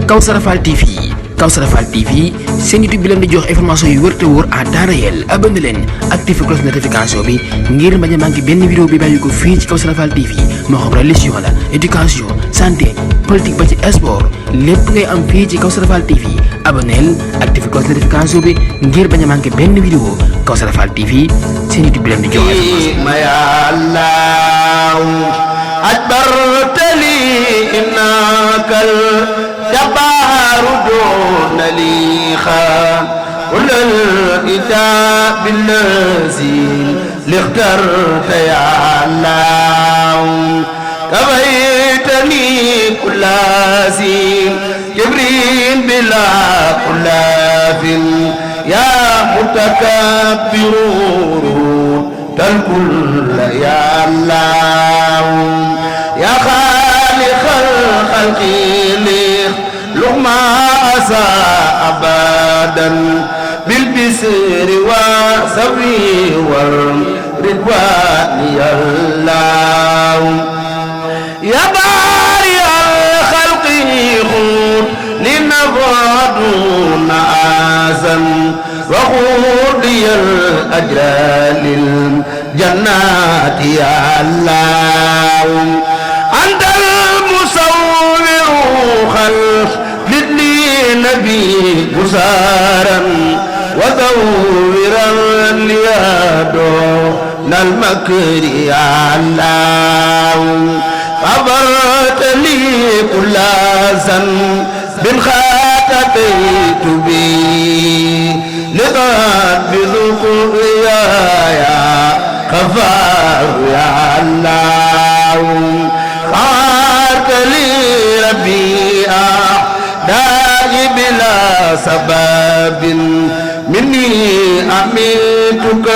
Kawsara Fall TV Kawsara Fall TV seen YouTube bi leen di jox information yu wër te wóor à temps réel abonné leen activé cloche notification bi ngir bañ a manqué benn vidéo bi bàyyi ko fii ci Kawsara Fall TV moo xam religion la éducation santé politique ba ci sport lépp ngay am fii ci Kawsara Fall TV abonneel activé cloche notification bi ngir bañ a manqué benn vidéo Kawsara Fall TV seen YouTube bi leen di jox جبار دون لي خان كل الإداء بالذي لاخترت يا الله كفيتني كل زين جبريل بلا كلاف يا متكبر الكل يا الله يا خالق الخلق لغما أساء أبدا بالبسر وسوي والرضوان يا الله يا باري الخلق خذ لنفضون آسا وخذ لي الأجر للجنات يا الله أنت المصور خلف لدني نبي بسارا وذورا ليادون المكر يا الله خبرت لي كل ذنب خاتتيت به لقد بذكريا يا غفار يا الله خارت لي ربي داعي بلا سبب مني أميتك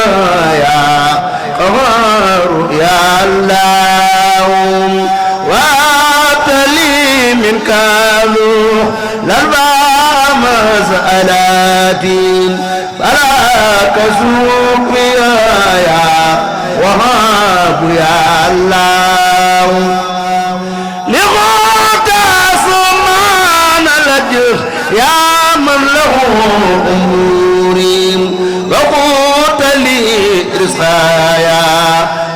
يا قهار يا الله واتلي منك لربع مسألات فلا كسوق يا وهاب يا الله يا من له أموري وقوت لي رزقايا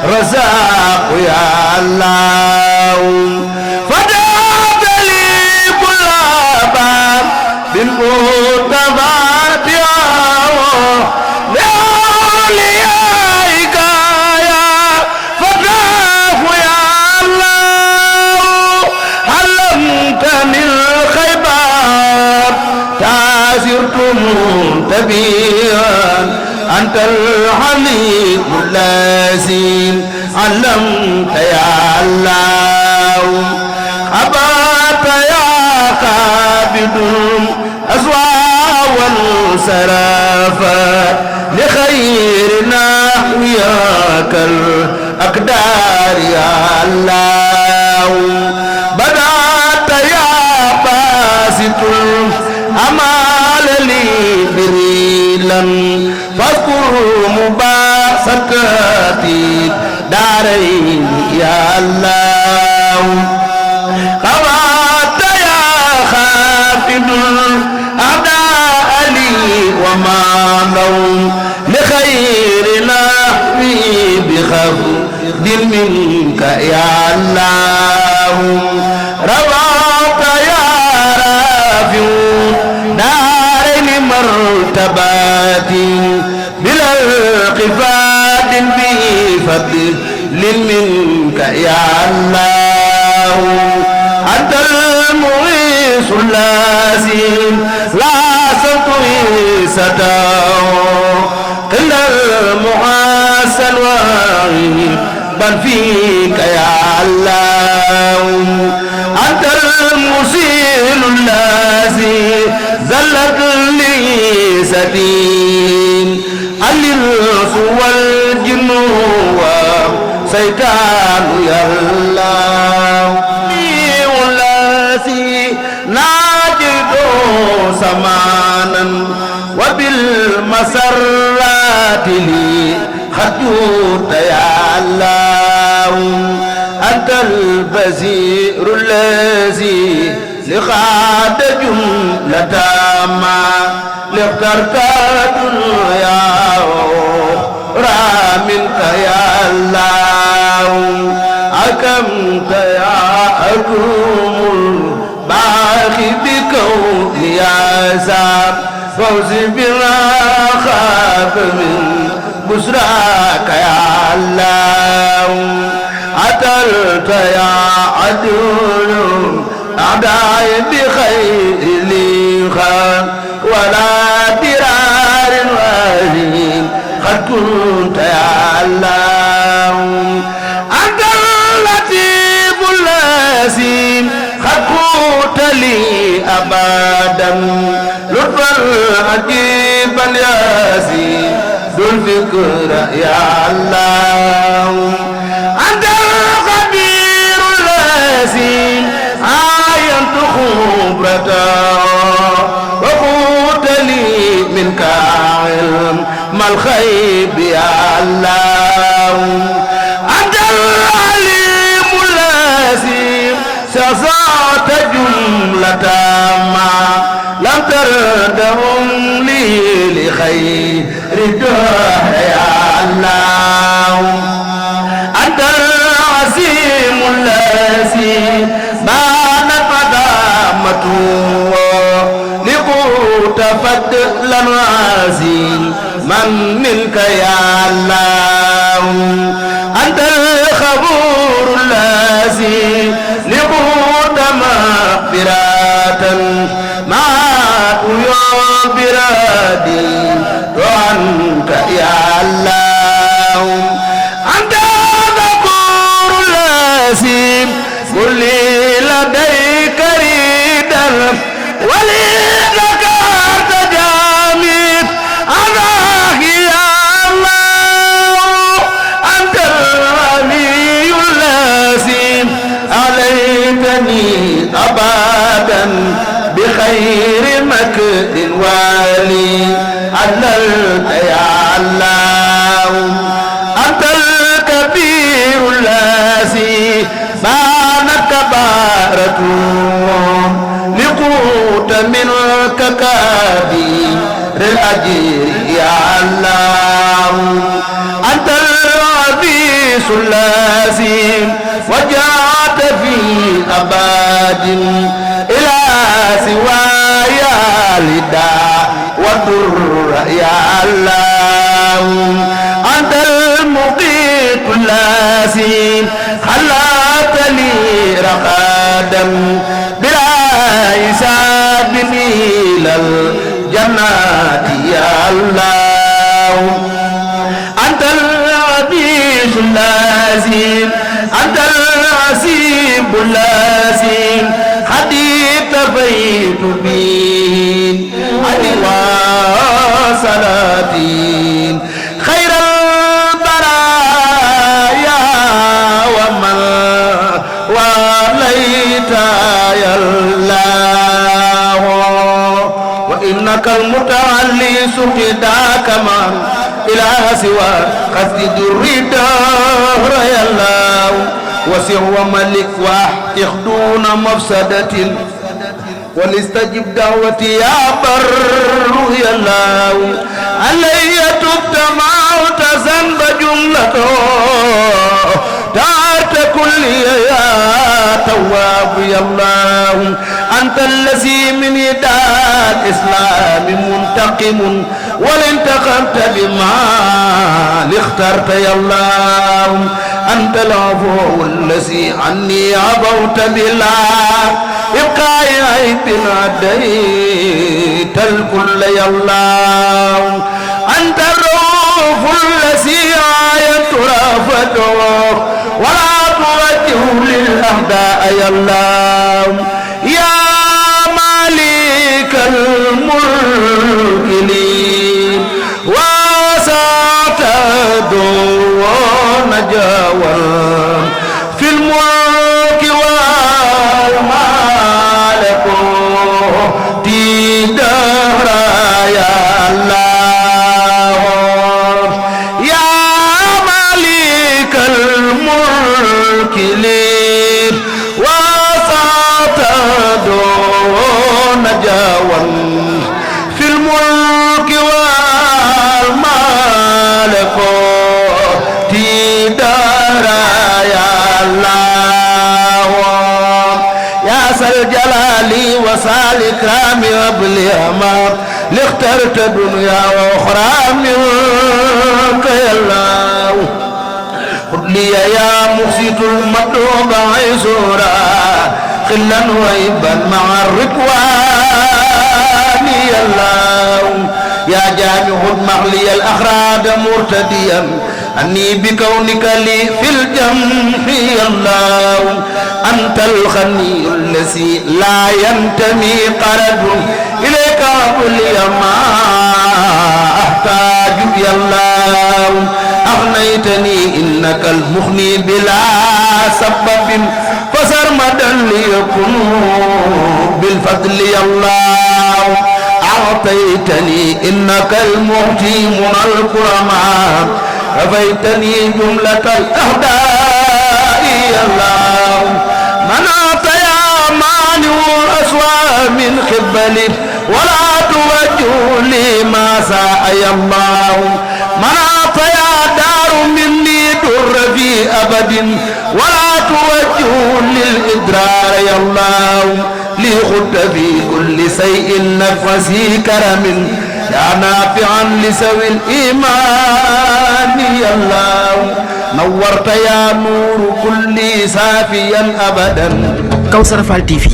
رزاق يا الله فدعت لي كل باب بالمتبات يا لأوليائك يا فتاه يا الله علمتني سرت منتبها أنت الحليم الذي علمت يا الله أبات يا قابد أسوى والسرافة لخيرنا وياك الأقدار يا الله بدأت يا باسط أمال لي بريلا فاذكر مباسطاتي دارين يا الله خوات يا خافض أعداء لي وما لهم لخيرنا بخفض منك يا الله رواك يا رافع دارين مرتبات بلا القفاد بفضل منك يا الله أنت المغيث اللازم لا ستغيثته إلا المحاسن وغيب بل فيك يا الله أنت المسيل الذي زلت لي سدين الإنس والجن وسيطان يا الله الذي ناجد سمانا وبالمسرات لي خدوت يا الله أنت البزير الذي لخاد جملة ما لاخترت دنيا منك يا الله حكمت يا حكم باقي بكوني يا سام فوزي بما خاف من بشراك يا الله عدلت يا عدل أعداء بخير لي خان ولا درار والين قد كنت يا الله أنت اللطيف اللذين قد كنت لي أبدا لطفا عجيبا ياسين ذو الفكر يا الله أنت الخبير اللذين عاينت خبرته وقلت لي منك علم ما الخيب يا الله أنت العليم الذي سزعت جملة ما لم تردهم لي لخير الدهر يا الله أنت العظيم الذي بانت قدامته لقوت فضلا عظيم من منك يا الله أنت الخبور الذي لقوت مغفرة مع عيوب برادي وعنك يا الله أنت الغفور الذي كل لديك ريدا ولي ذكرت جامد أناه يا الله أنت الغني الذي عليتني أبدا بخير مكر والي عللت يا الله أنت الكبير الذي بانت كبارته لقوت منك كبير الأجير يا الله أنت العزيز الذي وجعت في أباد إلى سوايا لدى والضر يا الله أنت المقيت الذي خلقت لي رقادا بلا حساب إلى الجنات يا الله أنت العزيز الذي أنت العسيب الذي حديث بيت بين وصلاتين خير البرايا ومن وليت يا الله وإنك المتعلي سجداك من إلى سوى قصد الردار يا الله وسع وملك واحتخ دون مفسدة ولستجب دعوتي يا بر يا الله علي تبت موت ذنب جملته دعت كل يا تواب يا الله أنت الذي من يداء الإسلام منتقم ولانتقمت بما اخترت يا الله أنت العفو الذي عني عفوت بلا إبقاء عيب عديت الكل يا الله أنت الروح الذي آية رافته ولا توجه للأعداء يا الله يا مالك الملك لي وسعت دون جوال في الملك والمالك دهر يا الله يا مالك الملك لي وسعت جاوا في الملك والملكوت دارا يا الله يا ذا الجلال وسع الإكرام وباليما لاخترت دنيا وأخرى منك يا الله خذ لي يا مقسط المطلوب عيسورا خلا وإبا مع الركوان يا الله يا جامع اجمع لي الأخراد مرتديا أني بكونك لي في الجمع يا الله أنت الغني الذي لا ينتمي قرد إليك وقل ما أحتاج يا الله أغنيتني إنك المغني بلا سبب فسرمدا ليكن بالفضل يا الله أعطيتني إنك المعطي من الكرماء رفيتني جملة الأهداء يا الله منعت يا مانع الأسوأ من قبلي ولا توجه لي ما ساء يا الله منعت يا دار مني در في أبد ولا توجه للإدرار يا الله لي خد في كل شيء نفسي كرم يا نافعا لسوي الإيمان يا الله نورت يا نور كل سافيا أبدا Kawsara Fall TV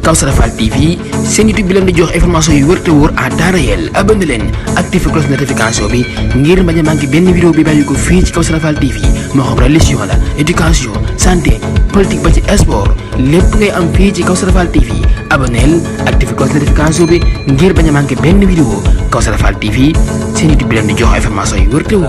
Kawsara Fall TV seen YouTube bi leen di jox information yu wër te wóor à temps réel abonné leen activé cloche notification bi ngir bañ a manqué benn vidéo bi bàyyi ko fii ci Kawsara Fall TV moo xam religion la éducation santé politique ba ci sport lépp ngay am fii ci Kawsara Fall TV abonneel activé cloche notification bi ngir bañ a manqué benn vidéo Kawsara Fall TV seen YouTube bi leen di jox information yu wër te wóor